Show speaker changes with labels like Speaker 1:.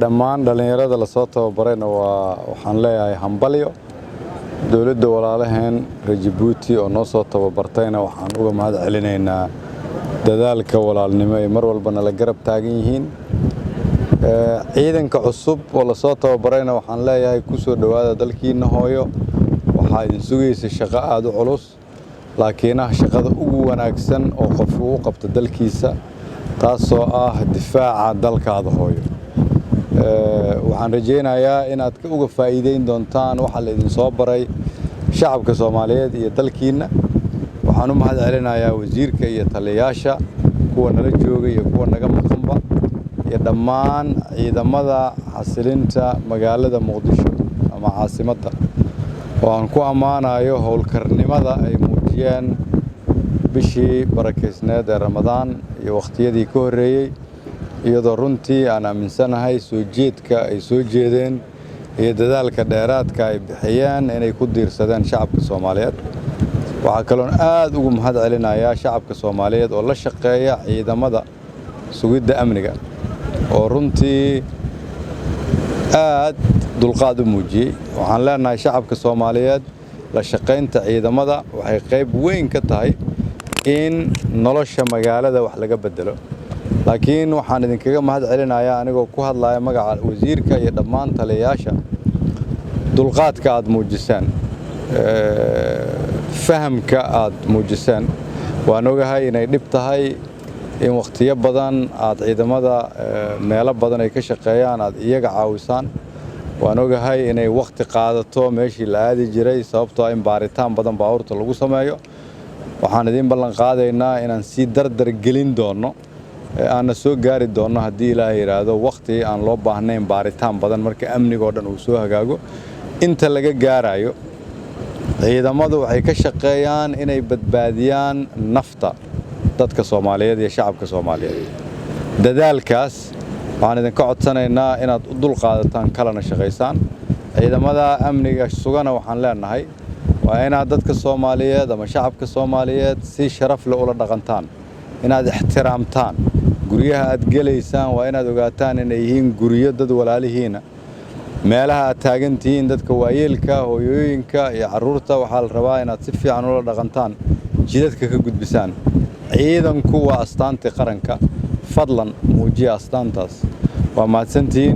Speaker 1: Dhammaan dhallinyarada lasoo tababarayna waa waxaan leeyahay hambalyo. Dowladda walaalaheen reer Jabuuti oo noo soo tababartayna waxaan uga mahad celinaynaa dadaalka walaalnimo ay mar walba nala garab taagan yihiin. Ciidanka cusub oo lasoo tababarayna waxaan leeyahay ku soo dhowaada dalkiinna hooyo. Waxaa idin sugaysa shaqo aada u culus, laakiin ah shaqada ugu wanaagsan oo qofku u qabto dalkiisa, taasoo ah difaaca dalkaada hooyo. Waxaan rajaynayaa inaad uga faa'iideyn doontaan waxa la idinsoo baray shacabka Soomaaliyeed iyo dalkiinna. Waxaan u mahad celinayaa wasiirka iyo taliyayaasha, kuwa nala jooga iyo kuwa naga maqanba, iyo dhammaan ciidamada xasilinta magaalada Muqdisho ama caasimadda, oo aan ku ammaanayo howlkarnimada ay muujiyeen bishii barakeysneed ee Ramadaan iyo wakhtiyadii ka horreeyey, iyadoo runtii aan aaminsanahay soo jeedka ay soo jeedeen iyo dadaalka dheeraadka ay bixiyeen inay ku diirsadeen shacabka Soomaaliyeed. Waxaa kaloon aad ugu mahad celinayaa shacabka Soomaaliyeed oo la shaqeeya ciidamada sugidda amniga, oo runtii aad dulqaad u muujiyey. Waxaan leenahay shacabka Soomaaliyeed, la shaqaynta ciidamada waxay qayb weyn ka tahay in nolosha magaalada wax laga bedelo. Laakiin waxaan idinkaga mahad celinayaa, anigoo ku hadlaya magaca wasiirka iyo dhammaan taliyayaasha, dulqaadka aad muujiseen, fahamka aad muujiseen. Waan ogahay inay dhib tahay in wakhtiyo badan aad ciidamada meelo badan ay ka shaqeeyaan aad iyaga caawisaan. Waan ogahay inay wakhti qaadato meeshii la aadi jiray, sababtoo in baaritaan badan baabuurta lagu sameeyo. Waxaan idiin ballan qaadaynaa inaan sii dardar gelin doonno, aanna soo gaari doonno, haddii Ilaahay yidhaahdo, wakhti aan loo baahnayn baaritaan badan marka amnigoo dhan uu soo hagaago. Inta laga gaarayo, ciidamadu waxay ka shaqeeyaan inay badbaadiyaan nafta dadka Soomaaliyeed iyo shacabka Soomaaliyeed. Dadaalkaas waxaan idinka codsanaynaa inaad u dulqaadataan, kalena shaqaysaan. Ciidamada amniga sugana waxaan leenahay waa inaad dadka Soomaaliyeed ama shacabka Soomaaliyeed si sharaf leh ula dhaqantaan, inaad ixtiraamtaan. Guryaha aad gelaysaan waa inaad ogaataan inay yihiin guryo dad walaalihiina. Meelaha aad taagantihiin, dadka waayeelka, hooyooyinka iyo carruurta waxaa la rabaa inaad si fiican ula dhaqantaan, jidadka ka gudbisaan. Ciidanku waa astaantii qaranka. Fadlan muujiya astaantaas. Waa mahadsantihiin.